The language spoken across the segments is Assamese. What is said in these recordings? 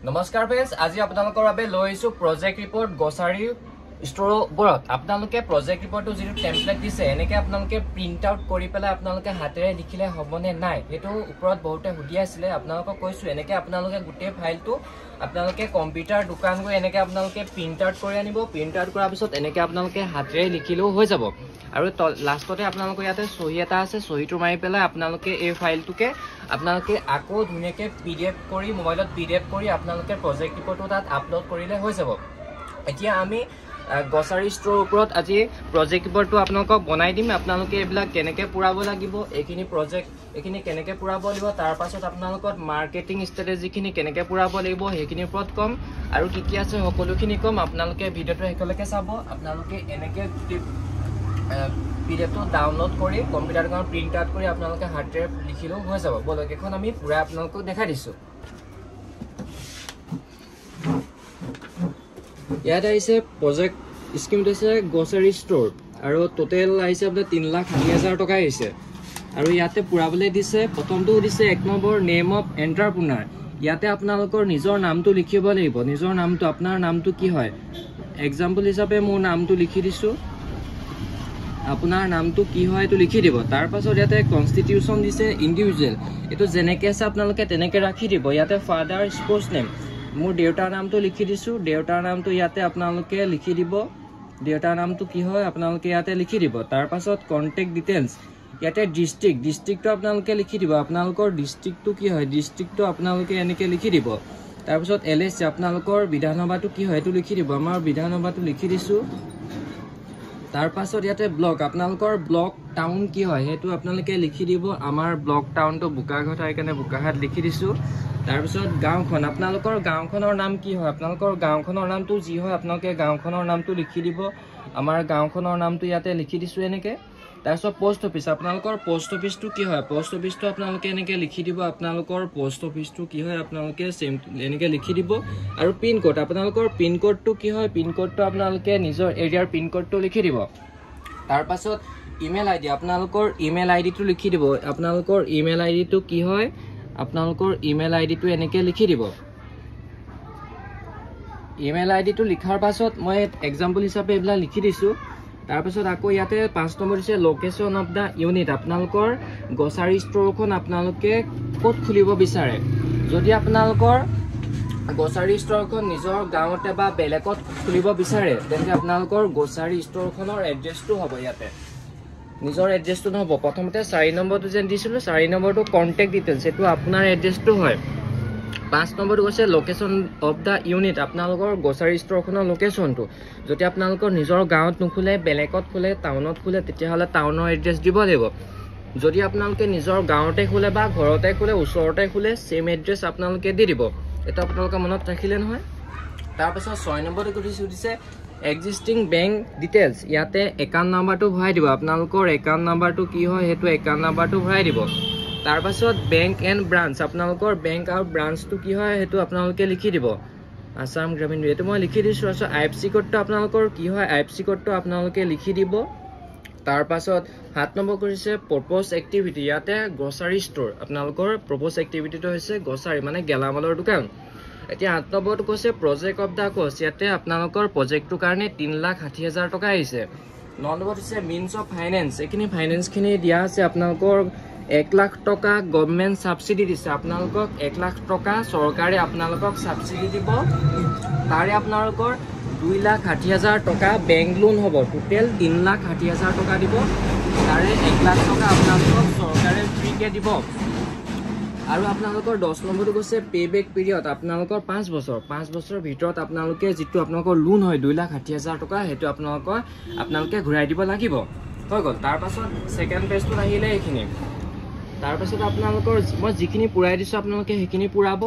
নমস্কাৰ ফ্ৰেণ্ডছ, আজি আপোনালোকৰ বাবে লৈ আহিছোঁ প্ৰজেক্ট ৰিপৰ্ট গ্ৰচাৰী ষ্ট'ৰৰ ওপৰত। আপোনালোকে প্ৰজেক্ট ৰিপৰ্টটো যিটো টেমপ্লেট দিছে, এনেকৈ আপোনালোকে প্ৰিণ্ট আউট কৰি পেলাই আপোনালোকে হাতেৰে লিখিলে হ'বনে নাই, সেইটো ওপৰত বহুতে সুধি আছিলে। আপোনালোকক কৈছোঁ, এনেকৈ আপোনালোকে গোটেই ফাইলটো আপোনালোকে কম্পিউটাৰ দোকান গৈ এনেকৈ আপোনালোকে প্ৰিণ্ট আউট কৰি আনিব। প্ৰিণ্ট আউট কৰাৰ পিছত এনেকৈ আপোনালোকে হাতেৰে লিখিলেও হৈ যাব। আৰু লাষ্টতে আপোনালোকৰ ইয়াতে চহী এটা আছে, চহীটো মাৰি পেলাই আপোনালোকে এই ফাইলটোকে আপোনালোকে আকৌ ধুনীয়াকৈ পি ডি এফ কৰি মোবাইলত পি ডি এফ কৰি আপোনালোকে প্ৰজেক্ট ৰিপৰ্টটো তাত আপলোড কৰিলে হৈ যাব। এতিয়া আমি গ্ৰচাৰী ষ্ট'ৰৰ ওপৰত আজি প্ৰজেক্ট ৰিপৰ্টটো আপোনালোকক বনাই দিম। আপোনালোকে এইবিলাক কেনেকৈ পূৰাব লাগিব, এইখিনি প্ৰজেক্ট এইখিনি কেনেকৈ পূৰাব লাগিব, তাৰপাছত আপোনালোকৰ মাৰ্কেটিং ষ্ট্ৰেটেজিখিনি কেনেকৈ পূৰাব লাগিব সেইখিনিৰ ওপৰত ক'ম, আৰু কি কি আছে সকলোখিনি ক'ম। আপোনালোকে ভিডিঅ'টো শেষলৈকে চাব। আপোনালোকে এনেকৈ গোটেই পি ডি এফটো ডাউনলোড কৰি কম্পিউটাৰ দোকানত প্ৰিণ্ট আউট কৰি আপোনালোকে হাতেৰে লিখিলেও হৈ যাব। ব'লক, এইখন আমি পূৰাই আপোনালোকক দেখাই দিছোঁ। ইয়াত আহিছে প্ৰজেক্ট স্কিমটো হৈছে গ্ৰচাৰী ষ্ট'ৰ, আৰু টোটেল আহিছে আপোনাৰ 3,60,000 টকা আহিছে। আৰু ইয়াতে পূৰাবলৈ দিছে, প্ৰথমটো দিছে 1 নম্বৰ নেম অফ এণ্টাৰপ্ৰনাৰ। ইয়াতে আপোনালোকৰ নিজৰ নামটো লিখিব লাগিব। নিজৰ নামটো, আপোনাৰ নামটো কি হয়, এক্সাম্পল হিচাপে মোৰ নামটো লিখি দিছোঁ। আপোনাৰ নামটো কি হয় এইটো লিখি দিব। তাৰপাছত ইয়াতে কনষ্টিটিউশ্যন দিছে ইণ্ডিভিজুৱেল, এইটো যেনেকৈ আছে আপোনালোকে তেনেকৈ ৰাখি দিব। ইয়াতে ফাদাৰ স্প'ৰ্টছ নেম, মোৰ দেউতাৰ নামটো লিখি দিছোঁ। দেউতাৰ নামটো ইয়াতে আপোনালোকে লিখি দিব। দেউতাৰ নামটো কি হয় আপোনালোকে ইয়াতে লিখি দিব। তাৰপাছত কণ্টেক্ট ডিটেইলছ, ইয়াতে ডিষ্ট্ৰিক্ট, ডিষ্ট্ৰিক্টটো আপোনালোকে লিখি দিব। আপোনালোকৰ ডিষ্ট্ৰিক্টটো কি হয়, ডিষ্ট্ৰিক্টটো আপোনালোকে এনেকৈ লিখি দিব। তাৰপিছত এল এছ চি, আপোনালোকৰ বিধানসভাটো কি হয় সেইটো লিখি দিব। আমাৰ বিধানসভাটো লিখি দিছোঁ। তাৰপাছত ইয়াতে ব্লক, আপোনালোকৰ ব্লক টাউন কি হয় সেইটো আপোনালোকে লিখি দিব। আমাৰ ব্লক টাউনটো বোকাঘাট হয় কাৰণে বোকাঘাট লিখি দিছোঁ। তাৰপিছত গাঁওখন, আপোনালোকৰ গাঁওখনৰ নাম কি হয়, আপোনালোকৰ গাঁওখনৰ নামটো যি হয় আপোনালোকে গাঁওখনৰ নামটো লিখি দিব। আমাৰ গাঁওখনৰ নামটো ইয়াতে লিখি দিছোঁ এনেকৈ। তাৰপিছত প'ষ্ট অফিচ, আপোনালোকৰ প'ষ্ট অফিচটো কি হয়, প'ষ্ট অফিচটো আপোনালোকে এনেকৈ লিখি দিব। আপোনালোকৰ প'ষ্ট অফিচটো কি হয় আপোনালোকে ছেম এনেকৈ লিখি দিব। আৰু পিনক'ড, আপোনালোকৰ পিনক'ডটো কি হয়, পিনক'ডটো আপোনালোকে নিজৰ এৰিয়াৰ পিনক'ডটো লিখি দিব। তাৰপাছত ইমেইল আই ডি, আপোনালোকৰ ইমেইল আই ডিটো লিখি দিব। আপোনালোকৰ ইমেইল আই ডিটো কি হয়, আপোনালোকৰ ইমেইল আই ডিটো এনেকৈ লিখি দিব। ইমেইল আই ডিটো লিখাৰ পাছত মই এক্সাম্পল হিচাপে এইবিলাক লিখি দিছোঁ। তাৰপাছত আকৌ ইয়াতে 5 নম্বৰ দিছে লোকেশ্যন অফ the unit, আপোনালোকৰ গ্ৰচাৰী ষ্ট'ৰখন আপোনালোকে ক'ত খুলিব বিচাৰে। যদি আপোনালোকৰ গ্ৰচাৰী ষ্ট'ৰখন নিজৰ গাঁৱতে বা বেলেগত খুলিব বিচাৰে, তেন্তে আপোনালোকৰ গ্ৰচাৰী ষ্ট'ৰখনৰ এড্ৰেছটো হ'ব ইয়াতে, নিজৰ এড্ৰেছটো নহ'ব। প্ৰথমতে 4 নম্বৰটো যেন দিছিলোঁ, 4 নম্বৰটো কণ্টেক্ট ডিটেইলছ, সেইটো আপোনাৰ এড্ৰেছটো হয়। 5 নম্বৰটো কৈছে লোকেশ্যন অফ the unit, আপোনালোকৰ গ্ৰচাৰী ষ্ট'ৰখনৰ লোকেশ্যনটো। যদি আপোনালোকৰ নিজৰ গাঁৱত নোখোলে, বেলেগত খোলে, টাউনত খোলে, তেতিয়াহ'লে টাউনৰ এড্ৰেছ দিব লাগিব। যদি আপোনালোকে নিজৰ গাঁৱতে খোলে বা ঘৰতে খোলে, ওচৰতে খোলে, ছেইম এড্ৰেছ আপোনালোকে দি দিব। এইটো আপোনালোকে মনত ৰাখিলে নহয়। তাৰপাছত 6 নম্বৰটো সুধিছে এক্সিষ্টিং বেংক ডিটেইলছ, ইয়াতে একাউণ্ট নাম্বাৰটো ভৰাই দিব। আপোনালোকৰ একাউণ্ট নাম্বাৰটো কি হয় সেইটো একাউণ্ট নাম্বাৰটো ভৰাই দিব। তাৰপাছত বেংক এণ্ড ব্ৰাঞ্চ, আপোনালোকৰ বেংক আৰু ব্ৰাঞ্চটো কি হয় সেইটো আপোনালোকে লিখি দিব। আছাম গ্ৰামীণ, এইটো মই লিখি দিছোঁ। তাৰপিছত আই এফ চি ক'ডটো আপোনালোকৰ কি হয়, আই এফ চি ক'ডটো আপোনালোকে লিখি দিব। তাৰপাছত 7 নম্বৰ কৰিছে প্ৰপ'জ এক্টিভিটি, ইয়াতে গ্ৰচাৰী ষ্ট'ৰ, আপোনালোকৰ প্ৰপ'জ এক্টিভিটিটো হৈছে গ্ৰচাৰী মানে গেলামালৰ দোকান। এতিয়া 8 নম্বৰটো কৈছে প্ৰজেক্ট অফ the কষ্ট, ইয়াতে আপোনালোকৰ প্ৰজেক্টটোৰ কাৰণে 3,60,000 টকা আহিছে। 9 নম্বৰত হৈছে মিনছ অফ ফাইনেন্স, এইখিনি ফাইনেন্সখিনি দিয়া আছে। আপোনালোকৰ 1 লাখ টকা গভমেণ্ট ছাবচিডি দিছে, আপোনালোকক 1 লাখ টকা চৰকাৰে আপোনালোকক ছাবচিডি দিব। তাৰে আপোনালোকৰ 2,60,000 টকা বেংক লোন হ'ব। টোটেল 3,60,000 টকা দিব, তাৰে 1 লাখ টকা আপোনালোকক চৰকাৰে ফ্ৰীকৈ দিব। আৰু আপোনালোকৰ 10 নম্বৰটো কৈছে পে' বেক পিৰিয়ড, আপোনালোকৰ 5 বছৰ, 5 বছৰৰ ভিতৰত আপোনালোকে যিটো আপোনালোকৰ লোন হয় 2,60,000 টকা, সেইটো আপোনালোকে ঘূৰাই দিব লাগিব। হৈ গ'ল। তাৰপাছত ছেকেণ্ড পেজটোত আহিলে এইখিনি। তাৰপাছত আপোনালোকৰ মই যিখিনি পূৰাই দিছোঁ আপোনালোকে সেইখিনি পূৰাব।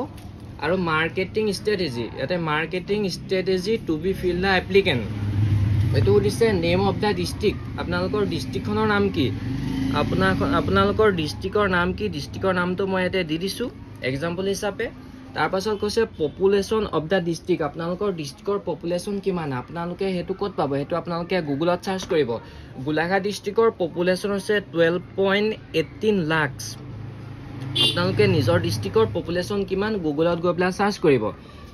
আৰু মাৰ্কেটিং ষ্ট্ৰেটেজি, ইয়াতে marketing strategy to be fill the applicant, এইটো দিছে নেম অফ the district, আপোনালোকৰ ডিষ্ট্ৰিক্টখনৰ নাম কি, আপোনালোকৰ ডিষ্ট্ৰিক্টৰ নাম কি, ডিষ্ট্ৰিক্টৰ নামটো মই ইয়াতে দি দিছোঁ এক্সাম্পল হিচাপে। তাৰপাছত কৈছে পপুলেশ্যন অফ the district, আপোনালোকৰ ডিষ্ট্ৰিক্টৰ পপুলেশ্যন কিমান, আপোনালোকে সেইটো ক'ত পাব, সেইটো আপোনালোকে গুগলত চাৰ্চ কৰিব। গোলাঘাট ডিষ্ট্ৰিক্টৰ পপুলেশ্যন হৈছে 12.18 লাখছ। আপোনালোকে নিজৰ ডিষ্ট্ৰিক্টৰ পপুলেশ্যন কিমান গুগলত গৈ পেলাই চাৰ্চ কৰিব।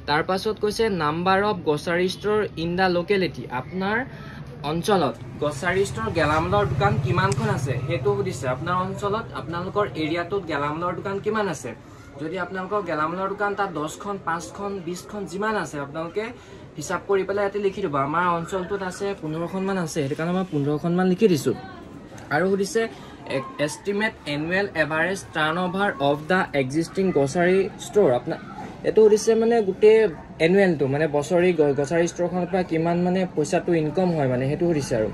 তাৰপাছত কৈছে number of grocery store in the locality, আপোনাৰ অঞ্চলত গ্ৰচাৰী ষ্ট'ৰ গেলামালৰ দোকান কিমানখন আছে সেইটো সুধিছে। আপোনাৰ অঞ্চলত আপোনালোকৰ এৰিয়াটোত গেলামালৰ দোকান কিমান আছে, যদি আপোনালোকৰ গেলামালৰ দোকান তাত 10খন 5খন 20খন যিমান আছে আপোনালোকে হিচাপ কৰি পেলাই ইয়াতে লিখি দিব। আমাৰ অঞ্চলটোত আছে 15খনমান আছে, সেইটো কাৰণে মই 15খনমান লিখি দিছোঁ। আৰু সুধিছে estimate annual average turn over of the existing grocery store, আপোনাৰ এইটো সুধিছে মানে গোটেই এনুৱেলটো মানে বছৰি গ্ৰচাৰী ষ্ট'ৰখনৰ পৰা কিমান মানে পইচাটো ইনকম হয় মানে সেইটো সুধিছে। আৰু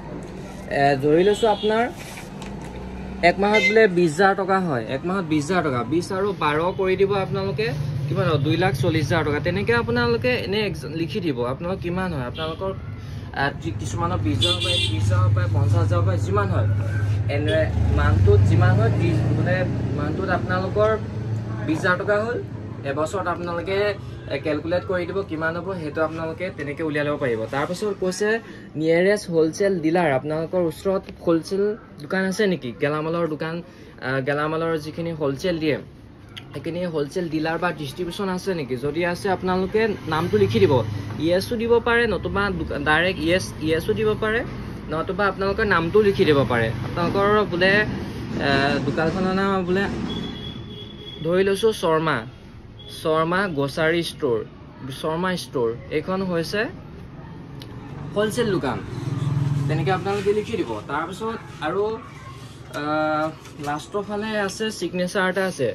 ধৰি লৈছোঁ আপোনাৰ এক মাহত বোলে 20,000 টকা হয়, এক মাহত 20,000 টকা, 20 আৰু 12 কৰি দিব আপোনালোকে কিমান হ'ব 2,40,000 টকা। তেনেকৈ আপোনালোকে এনেই লিখি দিব আপোনালোকৰ কিমান হয়, আপোনালোকৰ কিছুমানৰ 20,000 পায়, 30,000 পায়, 50,000 পায়, যিমান হয় এনুৱেল মান্থটোত যিমান হয় বোলে মান্থটোত আপোনালোকৰ 20,000 টকা হ'ল, এবছৰত আপোনালোকে কেলকুলেট কৰি দিব কিমান হ'ব, সেইটো আপোনালোকে তেনেকৈ উলিয়াই ল'ব পাৰিব। তাৰপাছত কৈছে নিয়েৰেষ্ট হ'লচেল ডিলাৰ, আপোনালোকৰ ওচৰত হ'লচেল দোকান আছে নেকি, গেলামালৰ দোকান, গেলামালৰ যিখিনি হ'লচেল দিয়ে সেইখিনি হ'লচেল ডিলাৰ বা ডিষ্ট্ৰিবিউশ্যন আছে নেকি, যদি আছে আপোনালোকে নামটো লিখি দিব। ইয়েছো দিব পাৰে, নতুবা ডাইৰেক্ট ইয়েছো দিব পাৰে, নতুবা আপোনালোকৰ নামটো লিখি দিব পাৰে। আপোনালোকৰ বোলে দোকানখনৰ নাম বোলে ধৰি লৈছোঁ Sharma grocery store, Sharma store, এইখন হৈছে হ'লচেল দোকান, তেনেকৈ আপোনালোকে লিখি দিব। তাৰপিছত আৰু লাষ্টৰ ফালে আছে ছিগনেচাৰ এটা আছে,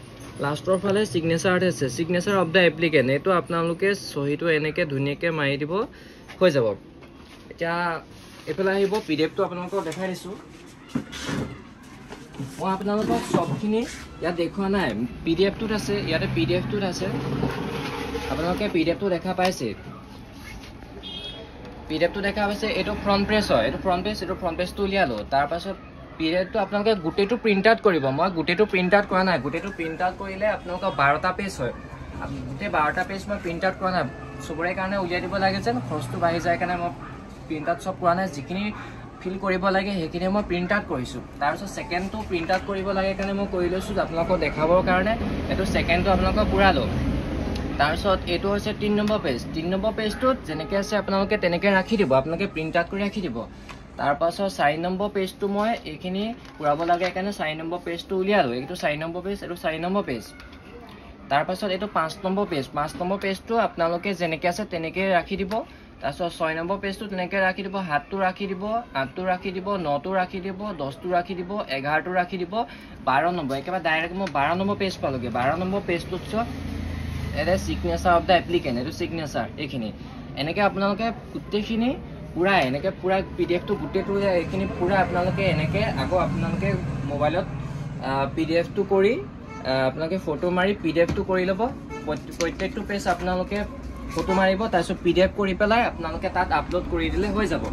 লাষ্টৰ ফালে ছিগনেচাৰ এটা আছে, ছিগনেচাৰ অফ the applicant, এইটো আপোনালোকে চহীটো এনেকৈ ধুনীয়াকৈ মাৰি দিব, হৈ যাব। এতিয়া এইফালে আহিব পি ডি এফটো আপোনালোকক দেখাই দিছোঁ। মই আপোনালোকক চবখিনি ইয়াত দেখুওৱা নাই, পি ডি এফটোত আছে, ইয়াতে পি ডি এফটোত আছে, আপোনালোকে পি ডি এফটো দেখা পাইছে, পি ডি এফটো দেখা পাইছে। এইটো ফ্ৰণ্ট পেজ হয়, এইটো ফ্ৰণ্ট পেজ, এইটো ফ্ৰণ্ট পেজটো উলিয়ালোঁ। তাৰপাছত পি ডি এফটো আপোনালোকে গোটেইটো প্ৰিণ্ট আউট কৰিব, মই গোটেইটো প্ৰিণ্ট আউট কৰা নাই, গোটেইটো প্ৰিণ্ট আউট কৰিলে আপোনালোকৰ 12টা পেজ হয়, গোটেই 12টা পেজ মই প্ৰিণ্ট আউট কৰা নাই, চবৰে কাৰণে উলিয়াই দিব লাগে যেন খৰচটো বাঢ়ি যায় কাৰণে মই প্ৰিণ্ট আউট চব কৰা নাই, যিখিনি ফিল কৰিব লাগে সেইখিনি মই প্ৰিণ্ট আউট কৰিছোঁ। তাৰপিছত ছেকেণ্ডটো প্ৰিণ্ট আউট কৰিব লাগে কাৰণে মই কৰি লৈছোঁ আপোনালোকক দেখাবৰ কাৰণে, এইটো ছেকেণ্ডটো আপোনালোকক পূৰালোঁ। তাৰপিছত এইটো হৈছে 3 নম্বৰ পেজ, 3 নম্বৰ পেজটোত যেনেকৈ আছে আপোনালোকে তেনেকৈ ৰাখি দিব, আপোনালোকে প্ৰিণ্ট আউট কৰি ৰাখি দিব। তাৰপাছত 4 নম্বৰ পেজটো মই এইখিনি পূৰাব লাগে কাৰণে 4 নম্বৰ পেজটো উলিয়ালোঁ, এইটো 4 নম্বৰ পেজ, এইটো 4 নম্বৰ পেজ। তাৰপাছত এইটো 5 নম্বৰ পেজ, 5 নম্বৰ পেজটো আপোনালোকে যেনেকৈ আছে তেনেকৈ ৰাখি দিব। তাৰপিছত 6 নম্বৰ পেজটো তেনেকৈ ৰাখি দিব, 7টো ৰাখি দিব, 8টো ৰাখি দিব, 9টো ৰাখি দিব, 10টো ৰাখি দিব, 11টো ৰাখি দিব, 12 নম্বৰ একেবাৰে ডাইৰেক্ট মই 12 নম্বৰ পেজ পালোগৈ। 12 নম্বৰ পেজটোত চোৱা ইয়াতে ছিগনেচাৰ অফ the applicant, এইটো ছিগনেচাৰ, এইখিনি এনেকৈ আপোনালোকে গোটেইখিনি পূৰাই এনেকৈ পূৰা পি ডি এফটো গোটেইটো এইখিনি পূৰা আপোনালোকে এনেকৈ আকৌ আপোনালোকে মোবাইলত পি ডি এফটো কৰি আপোনালোকে ফটো মাৰি পি ডি এফটো কৰি ল'ব। প্ৰত্যেকটো পেজ আপোনালোকে ফটো মাৰিব, তাৰপিছত পি ডি এফ কৰি পেলাই আপোনালোকে তাত আপলোড কৰি দিলে হৈ যাব।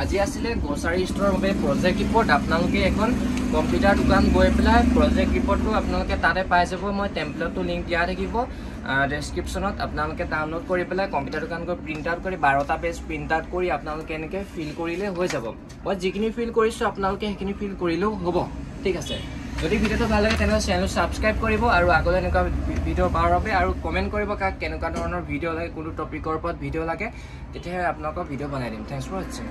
আজি আছিলে গ্ৰচাৰী ষ্ট'ৰৰ বাবে প্ৰজেক্ট ৰিপৰ্ট। আপোনালোকে এখন কম্পিউটাৰ দোকান গৈ পেলাই প্ৰজেক্ট ৰিপৰ্টটো আপোনালোকে তাতে পাই যাব, মই টেমপ্লেটটো লিংক দিয়া থাকিব ডেছক্ৰিপশ্যনত, আপোনালোকে ডাউনলোড কৰি পেলাই কম্পিউটাৰ দোকান গৈ প্ৰিণ্ট আউট কৰি 12টা পেজ প্ৰিণ্ট আউট কৰি আপোনালোকে এনেকৈ ফিল কৰিলে হৈ যাব। মই যিখিনি ফিল কৰিছোঁ আপোনালোকে সেইখিনি ফিল কৰিলেও হ'ব, ঠিক আছে। যদি ভিডিঅ'টো ভাল লাগে তেনেহ'লে চেনেলটো ছাবস্ক্ৰাইব কৰিব আৰু আগলৈ এনেকুৱা ভিডিঅ' পাৱাৰ বাবে, আৰু কমেণ্ট কৰিব কাক কেনেকুৱা ধৰণৰ ভিডিঅ' লাগে, কোনটো টপিকৰ ওপৰত ভিডিঅ' লাগে, তেতিয়াহে আপোনালোকক ভিডিঅ' বনাই দিম। Thanks for ৱাচিং।